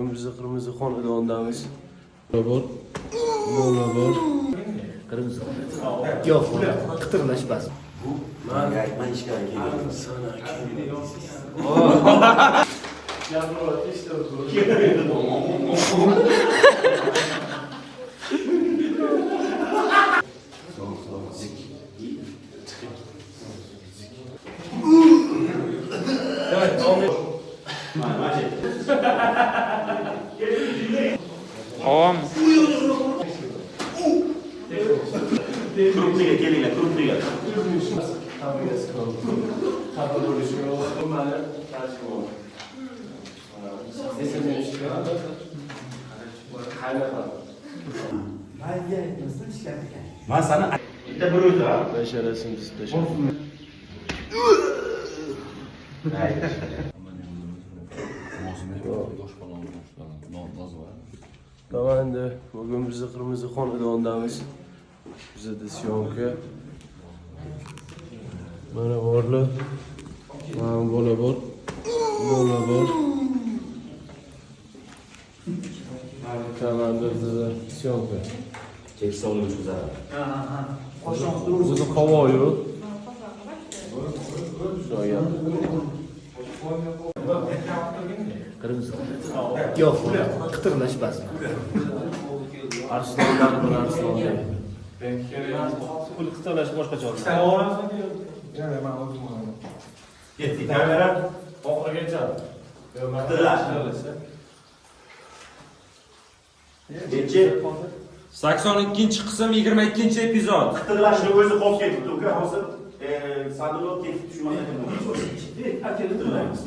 Bizni qirmizi xonadonidamiz. Bor. Bola bor. Qirmizi. Yo'q, qitirlashmas. Man ishga keldim. Sana kim? Ovom. Krupniga kelinglar, krupniga. Xafa bo'lish yo'q. Bu mani tarjimon. Esimga qaynaqa. Manga aytmasdan ishlar ekan. Man sani bitta bir o'zi ha. Basharasini buzib tashladi. Tamam endi bugun bizni qirmizi xonadonidamiz. Bizada syomka. Mana borlar. Mana bola bor. Bola bor. Tamam, bizda syomka. Keksa sog'lik uchun zarar. O'zi havo yo'q. Shunaqa gap. Qirmizi. Yo'q, qitirlashmas. Arslon baribir arslon. Pul qitirlash boshqacha oladi. Ketdik, kamera. Oxirigacha. Qitirlash. Nechi? 82-qism 22-epizod. Qitirlashni o'zi qolib ketibdi, uka hozir Sadullo ketib tushmasa qitirlaymiz.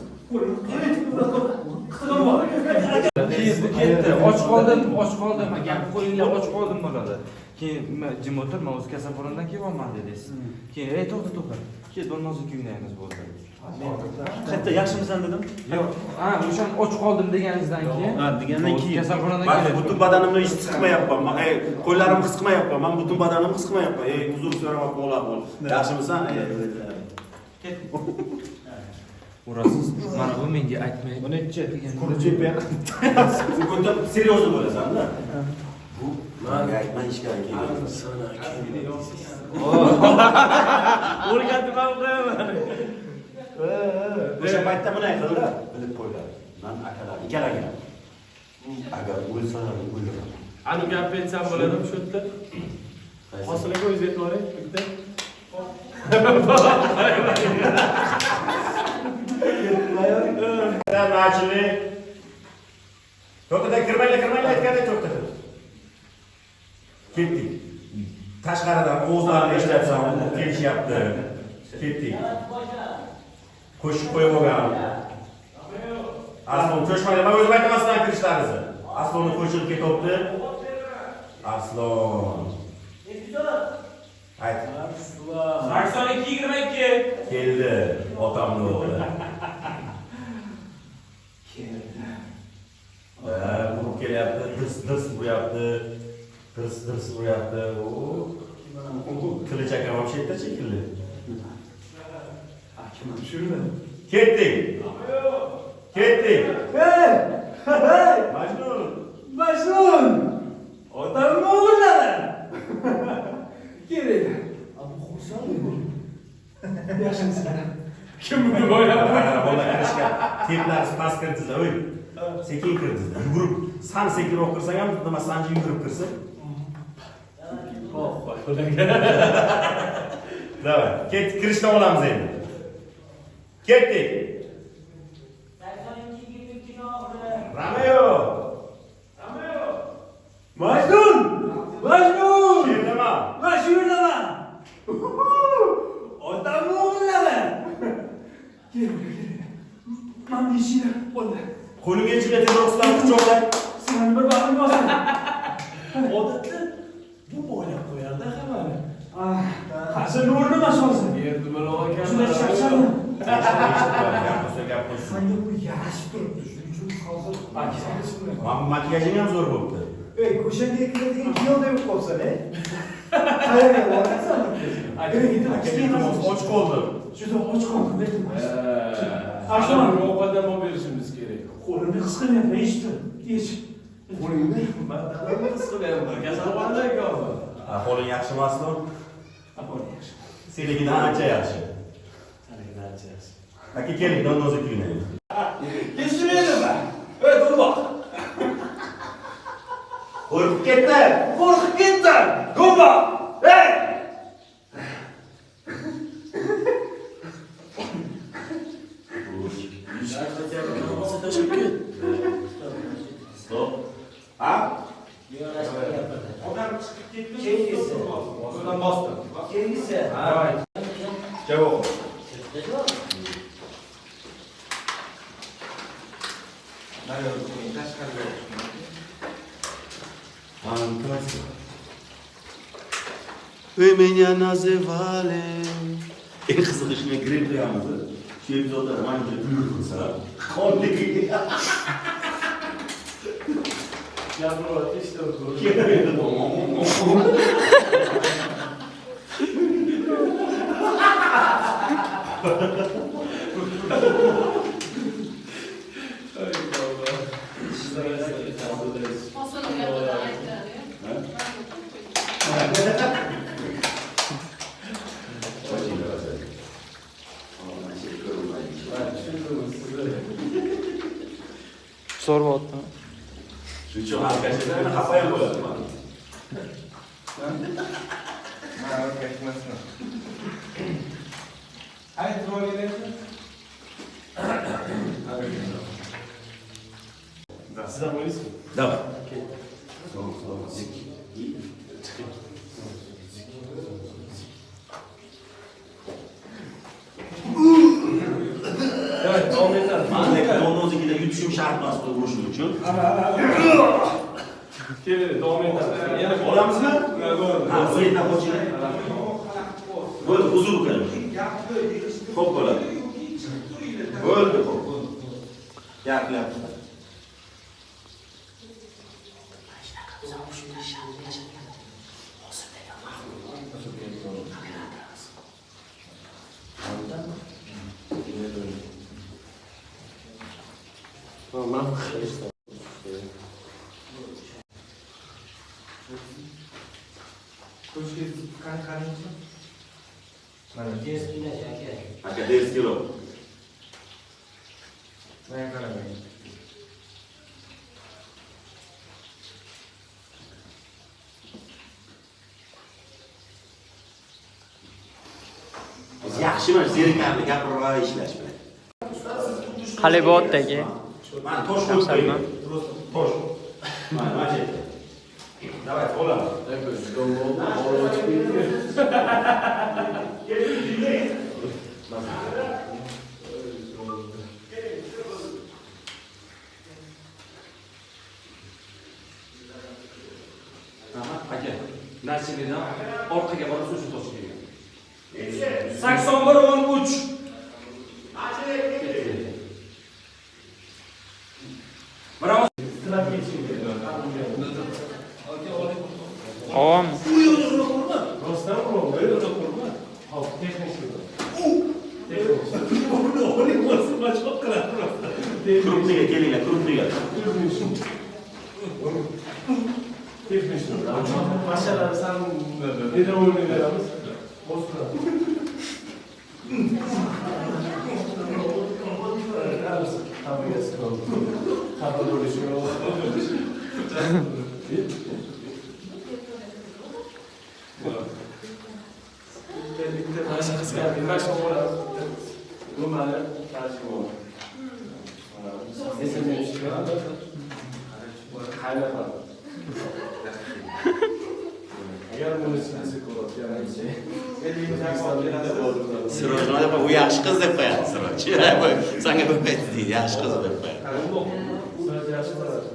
Keyin bu ketdi. Och qoldim, och qoldim. Gap qo'yinglar, och qoldim bo'ladi. Keyin jim o'tir, men o'zi kasalxonadan kelyapman dedingiz. Keyin ey to'xta, to'xta. Keyin Dilnozga o'ynaymiz bo'ldi. Qayerda yaxshimisan dedim. Yo'q, ha, o'shan och qoldim deganingizdan keyin. Ha, degandan keyin. Kasalxonadan Man kelyapman. butun badanimni his qilmayapman. Man qo'llarimni his qilmayapman. Man butun badanimni his qilmayapman. Ey, uzr so'raman, bola bo'l. Yaxshimisan? Urasiz. Mana bu menga aytmay. Buni nechi? Bugun серьезно bo'lasan-da. Bu man ishga keldim. Sana kim? O'rgatib ham qo'yaman. O'sha paytda bunday qildi, bilib qo'ydi. Man akalar, ikkalaga. Agar o'lsalar o'ldiraman. Ani gap aytsam bo'ladimi shu yerda? Hosil aka o'zingiz aytib yuboring bitta. Начали. To'xta, kirmanglar, kirmanglar aytganda to'xta. Ketdik. Tashqaridan o'zlarini eshityapsan, kelishyapti. Ketdik. Qo'shib qo'yib olgan. Arslon cho'chmanglar, men o'zim aytaman sizlarning kirishlaringizni. Arslonni qo'shib ketyapti. Arslon. Ayt. 82-22. Keldi otamni o'g'li. Keldi. Urib kelyapti, dirs dirs uryapti. Dirs dirs uryapti. O. Qilich akam ham shu yerda shekilli. Ketdik. Ketdik. Hey! Hey! Majnun. Majnun! Otamni o'g'illari. Keling. Abu xursand bu. Yaxshimisizlar? Kim buni bo'yab? Bola kirishga teplari past kirdingizlar, o'y. Sekin kirdingizlar. Yugurib, san sekinroq kirsang ham nima sanchi yugurib kirsa. Давай, ketdik, kirishdan olamiz endi. Ketdik. Romeo. Romeo. Majnun! Majnun! Shu yerdaman. Man shu yerdaman. Otamni o'g'illari. Keling, keling. Mana eshiklar bo'ldi. Qo'limga ichida tezroq sizlarni quchoqlay. Seni bir bag'rim bosaman. Odatda bu bo'ylab qo'yardi hammani. Hasan o'rnimas hozir. Yer dumaloq ekan. Shunda charchadim. Gap qo'shsa, gap qo'shsin. Sanga bu yarashib turibdi. Shuning uchun hozir Mana bu makiyajing ham zo'r bo'libdi. Ey, ko'chaga kiradigan kiyovday bo'lib qolsan, ey. Qayerga borasan? Aka, Iltimos, och qoldim. Juda och qoldim, iltimos. Arslon ovqatdan olib berishimiz kerak. Qo'limni his qilmayapman, eshitdim. Kech. Qo'lingni man his qilyapman. Kasalxonada ekanman. Ahvoling yaxshi emasmi? Ahvoling yaxshi. Senikidan ancha yaxshi. Senikidan ancha yaxshi. Aka keling, Dilnoza kuylaymiz. Kechirmaydi. Ey, do'mboq. Qo'rqib ketdi. Qo'rqib ketdim. Do'mboq. Ey! Stop. Ha? Odam chiqib ketdi. Keyingisi. Ostidan bosdim. Keyingisi. Javob. Tashqariga. Вы меня называли. Eng qizig'i shunga грим qo'yamiz. Shu epizodda manga buyursa, qonli. Gapiryapti, ishlab ko'rdi. Hasan gapirdi, aytadi. So'rayapti. Shuning uchun alkashlar xafa ham bo'ladi. Man alkash emasman. Hay, turib. Siz ham o'ylaysizmi? Давай. Chiqing. Давай, davom etamiz. Man lekin Dilnoznikida yutishim shart emas bu urushim uchun. Keling, davom etamiz. Yana Olamizmi? Bo'ldi. Ha, o'yindan qoching. Bo'ldi, huzur qiling. Xo'p bo'ladi. Bo'ldi, xo'p. Gapiryapti. Tamam. Ko'chga qani qarangchi. Mana Aka, 5 kilo. Men qaraman. Biz yaxshi emas, zerikarli gapirib ishlash bilan. Qalay bo'lyapti aka? Mana tosh qo'yib Afzalmi? qo'ying. Tosh. Mana, mana shu yerga. Давайте, olamiz. Olib o'tib ketdi. Aha, aka. Nachilidan orqaga borib o'sha tosh kelgan. 81 13. Bravo. Ovom. Rostdan urma, bu urma. Hop, texnik. Texnik. Крупный ga kelinglar, крупный ga. Texnik. Mashalar san недовольный beramiz. Bostiradi. Hammaga xafa bo'lish yo'q. Bitta mana shu qizga mana shu bo'ladi. Bu mani tarjimon. Esimga tushgan. Qaynapam. Agar buni sinasi ko'rayotgan Siroj nima deb, u yaxshi qiz deb qo'yadi Siroj. Sanga bo'lmaydi deydi, yaxshi qiz deb qo'yadi. Siroj yaxshi bo'ladi.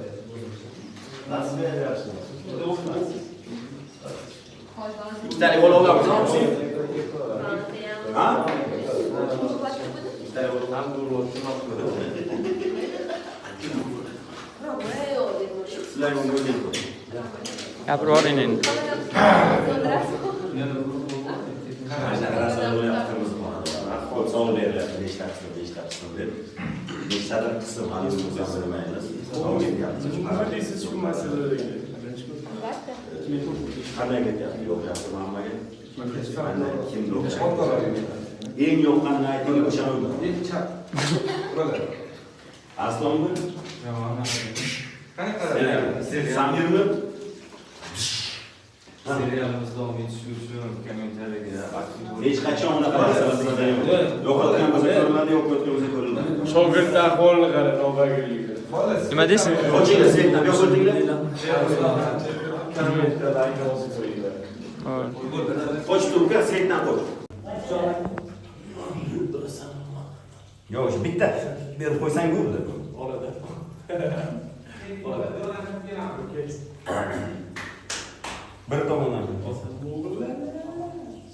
Nasib yaxshi. Ikkitalik ola olamizmi? Ha? Ikkitalik ola. Ham uryapti, ham Sizlar unga o'ynaydi. Gapirib yuboring endi. Mana shunaqa narsalar bo'lyapti qirmizi xonada. Ko'p savol berilyapti, nechta qism, nechta qism deb. Nechtadir qism hali o'zimiz ham bilmaymiz. Nima deysiz shu masalada? Albatta. Qanday ketyapti? Yo'qyapti hammaga. Qanday? Kim yo'qyapti? Eng yoqqanini ayting, o'shani o'ldir. Arslonmi? Samirmi? Serialimiz davom etishi uchun kommentariyaga aktiv bo'ling. Hech qachon unaqa narsalar sizda yo'q. Yo'qotgan bo'lsa ko'rinadi, yo'qotgan bo'lsa ko'rinadi. Shogirdni ahvolini qara, nobagirligi. Nima deysiz? Qochinglar, sen yo'q o'tinglar. Kommentda layk bosib qo'yinglar. Qoch turka, sendan qoch. Yo'q, o'sha bitta berib qo'ysang bo'ldi. Oladi. Oladi. Bir tomondan.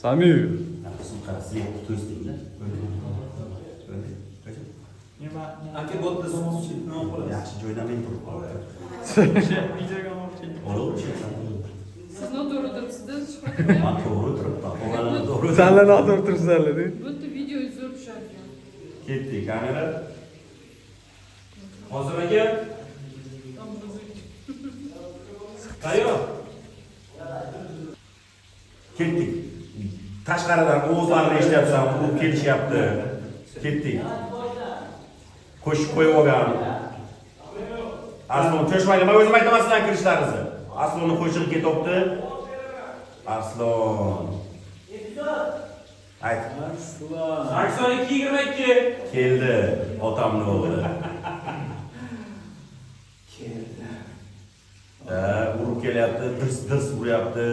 Samir. Nafasini qara, sen to'sdingda. O'ldi. Aka, bu yerda nima qilasiz? Yaxshi joydan men turib qoldim. Olaverchi. Siz noto'g'ri turibsiz-da, Shuhrat aka. Man to'g'ri turibman. Qolganini to'g'ri. Sanlar noto'g'ri turibsizlar. Bu yerda video zo'r tushar ekan. Ketdik, kamera. Hozir aka, tayyor. Ketdik. Tashqaridan ovozlarni eshityapsan, urib kelishyapti. Ketdik. Qo'shib qo'yib olgan. Arslon cho'chmanglar, men o'zim aytaman sizlarning kirishlaringizni. Arslonni qo'shig'i ketyapti. Arslon. Ayt. 82 22. Keldi otamni o'g'li. Keldi. Ha, urib kelyapti, dirs dirs uryapti.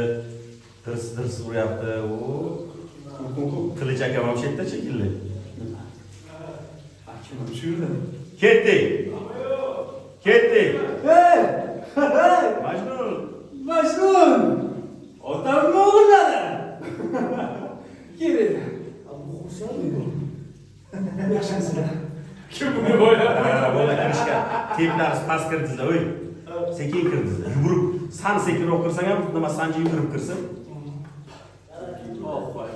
Dirs dirs uryapti. O. Qilich akam ham shu yerda shekilli. Akim shu yerda. Ketdik. Ketdik. Hey! Hey! Majnun. Majnun! Otamni o'g'illari! Kel endi. Yaxshimisizlar? Kim buni o'yladi? Ha, bola kirishga teplari past kirdingizlar, o'y. Sekin kirdingizlar. Yugurib, san sekinroq kirsang ham nima sancha yugurib kirsin. Oh, voy.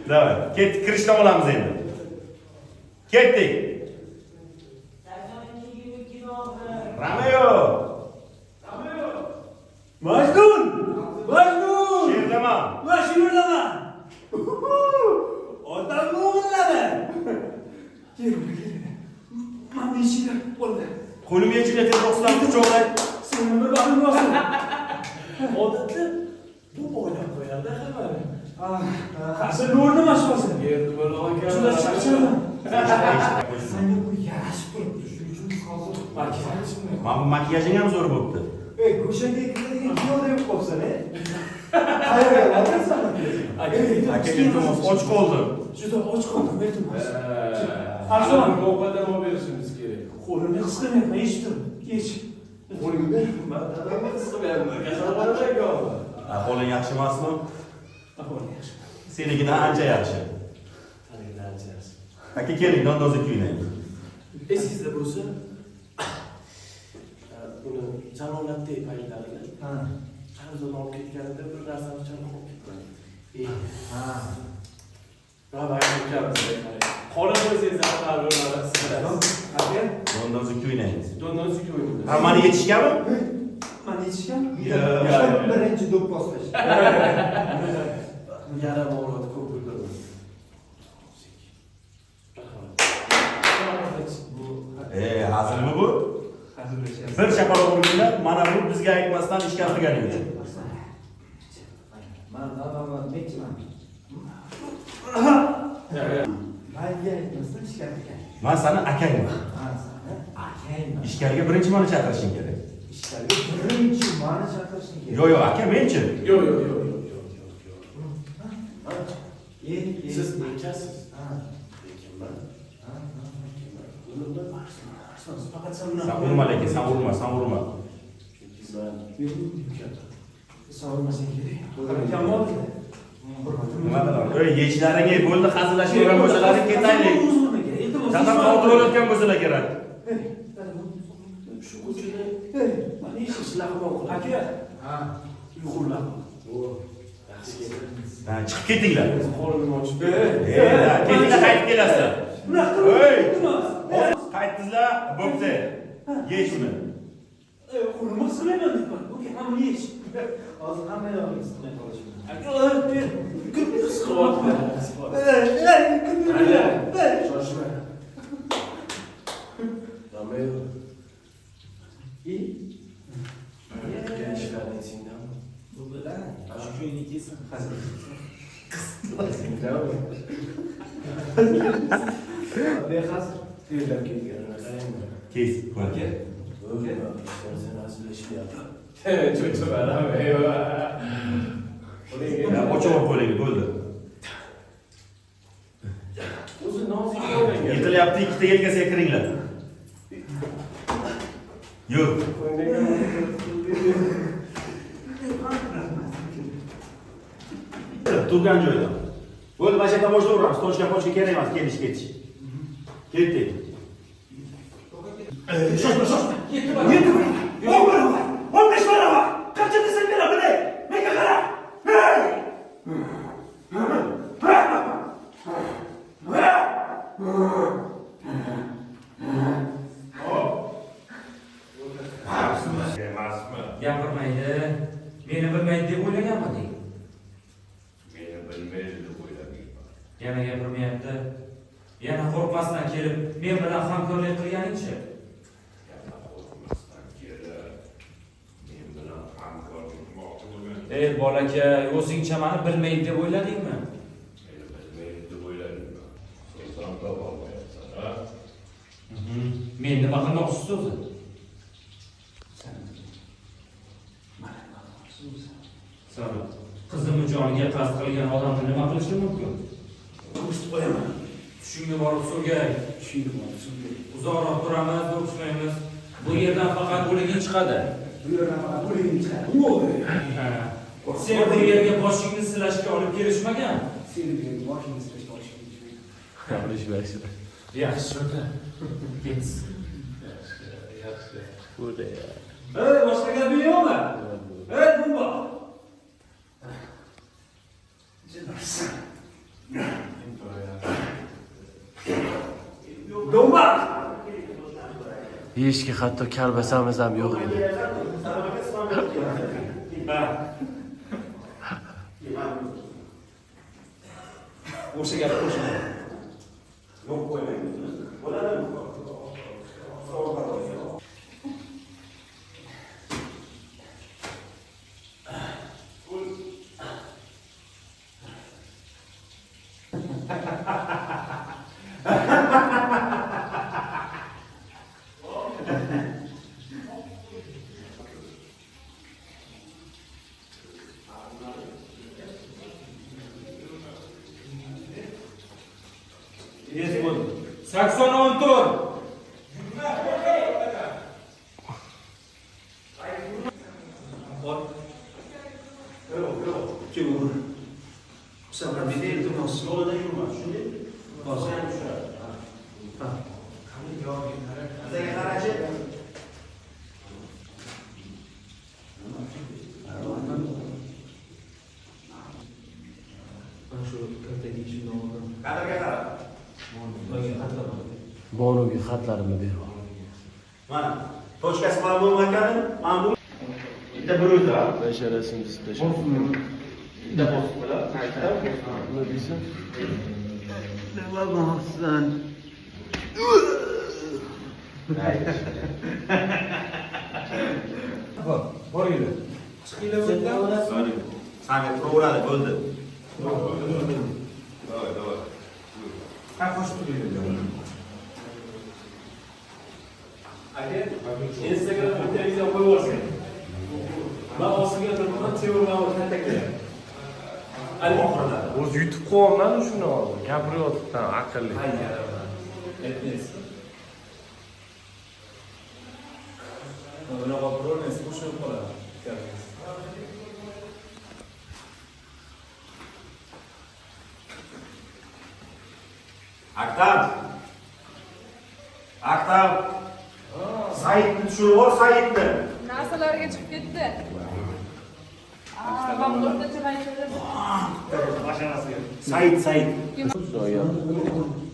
Давай, ketdik, kirishdan olamiz endi. Ketdik. Romeo. Majnun! Majnun! Sherdaman. Man shu yerdaman! Otamni o'g'illari! Kel, kel. Man beshikda bo'ldi. Qo'lim yechinglar, tezroq sizlarni quchoqlay. Seni bir bag'rim bossin. Odatda bu o'ylab qo'yardi hammani. Asl o'rni shu hozir. Yerni bo'lib aka. Juda charchadim. Senga bu yarashib turibdi. Shuning uchun hozir Mana bu makiyajing ham zo'r bo'libdi. Ey, go'shaga kiradigan kiyovda yo'q qolsan, e? Qayerga borgansan? Aka, iltimos, och qoldim. Juda och qoldim, iltimos. Arslon, ovqat ham olib berishimiz kerak. Qo'limni his qilmayapman, eshitdim. Kech. Qo'lingni ber. Man dadamni his qilmayapman. Kasalxonada ekan. Ahvoling yaxshi emasmi? Ahvoling yaxshi. Senikidan ancha yaxshi. Senikidan ancha yaxshi. Aka, keling, dondozi kuylaylik. Esingizda bo'lsa, buni Jalolatdek paytlarida Ha. qarzini olib ketganida bir narsani chalib olib ketgan. Ha. Rahmat ukamiz. Qora qo'ysangiz ham baribir mana siz bilasiz. Aka, Dondozi kuylaymiz. Dondozi o'ynaymiz. Ha, mani yetishganmi? man yetishgan? Yo'q. Birinchi do'pposlash. Yaram og'riydi, ko'p o'ldirdi. Rahmat. Hazilmi bu? Bir shapaloq urganda mana bu bizga aytmasdan ishga qilgani uchun. Man, man, man, nechiman? Manga aytmasdan ishga qilgan. Man sani akangman. Man sani akangman. Ishkariga birinchi mani chaqirishing kerak. Ishlarga birinchi mani chaqirishing kerak. Yo'q, yo'q, aka menchi? Yo'q, yo'q, yo'q, yo'q, yo'q, yo'q, yo'q. E, Siz akasiz. Ha. Lekin man, Ha, lekin man buni Arslon, faqat sen bilan. San urma lekin, san urma, san urma. Chunki man ukamman. Sen urmasang kerak. Akam oldi. Nima qilaman? Ey, yechlaring bo'ldi, hazillashib bo'lsalaring ketaylik. Dadam xavotir olayotgan bo'lsalar kerak. Shu ko'chada mana ish lag'mon qiladi. Aka. Ha. Uyg'ur lag'mon. Yaxshi ketdi. Ha, chiqib ketinglar. Qo'limni ochib. Ketinglar, qaytib kelasizlar. Bunaqa Ey! qilma. Aytdingizlar, bo'pti. Ye shuni. Qo'limni qismayman deyman. Okey, mana buni yesh. Hozir hamma yog'ini qismay qolishim. Shoshma. Ramel. Qilgan ishlaring esingdami? Shu kuyni kelsin. Esingdami? Behazil. Terlab ketganini qarangmi? Tez, qo'l. Sen hazillashyapti. Cho'chimaram, eyvah. Ochib qo'lingni, bo'ldi. O'zi nozik bo'lgan. Yiqilyapti, ikkita yelkasiga kiringlar. Yur. Turgan joyda. Bo'ldi, mana shu yerdan boshlayveramiz. Tochka pochka kerak emas, kelish ketish. Ketdik. Shoshma, shoshma. 7 barobar. 10 barobar. 15 barobar. Qancha desang beraman, ey. Menga qara. Ey! Emasmi? Gapirmaydi. Meni bilmaydi deb o'ylaganmiding? Meni bilmaydi deb o'yladingmi? Yana gapirmayapti. Yana qo'rqmasdan kelib men bilan hamkorlik qilganingchi? Yana qo'rqmasdan kelib, men bilan hamkorlik qilmoqchi bo'lgan. Ey bolakay, o'zingcha mani bilmaydi deb o'yladingmi? Meni bilmaydi deb o'yladingmi? So'z ham topolmayapsan, ha? Men nima qilmoqchisiz o'zi? Sabr. Qizimni joniga qasd qilgan odamni nima qilishi mumkin? Ko'rsatib qo'yaman. Tushingga borib so'gay. Tushingga borib so'gay. Uzoqroq turamiz, o'pishmaymiz. Bu yerdan faqat o'liging chiqadi. Bu yerdan faqat o'liging chiqadi. Ha. Sen bu yerga boshingni silashga olib kelishmagan. Seni bu yerga boshingni silashga olib kelishmagan. Gaplashmaysiz. Yaxshi shunda. Ketsin. Yaxshi. Bo'ldi. Ey, boshqa gaping yo'qmi? Ey, Dumba. Dumba! Yeyishga hatto kalbasamiz ham yo'q edi. O'sha gap qo'shma. Yo'q qo'ymaymiz. Bo'ladimi? Yes, bo'ldi. 84. Kim u? Sen bir iltimos. Yo'lida yurma, shunday? Hozir. Ham tushadi. Ha. Bizga qarachi. Mana shu kartaga shundan oldin. Kadrga qara. Menga xatlar bor. Bonuga xatlarimni berib ol. Mana, точка si mana bu makani, mana bu. Bitta bir o'zi, ha? Basharasini buzib tashlab. Bitta bosib bilan. Nima deysan? Nima bo'lsin? Boringlar. Chiqinglar bu yerdan. Sanga turaveradi, bo'ldi. Давай, давай. Ha, qo'shib turinglar. Aka, Instagramga televizor qo'yib yuborsin. Man osilgan turibman, Temur mana kaltaklayapti. Oxirida. O'zi yutib qo'yapman shuni hozir. Gapiryapti aqlli. Bunaqa birornasi qo'shilib qoladi. Gapingiz. Aktam. Aktam. Saidni tushirib yubor, Saidni. Narsalarga chiqib ketdi. Aa, man o'rtacha maychada Said, Said. Xudo gapirdi.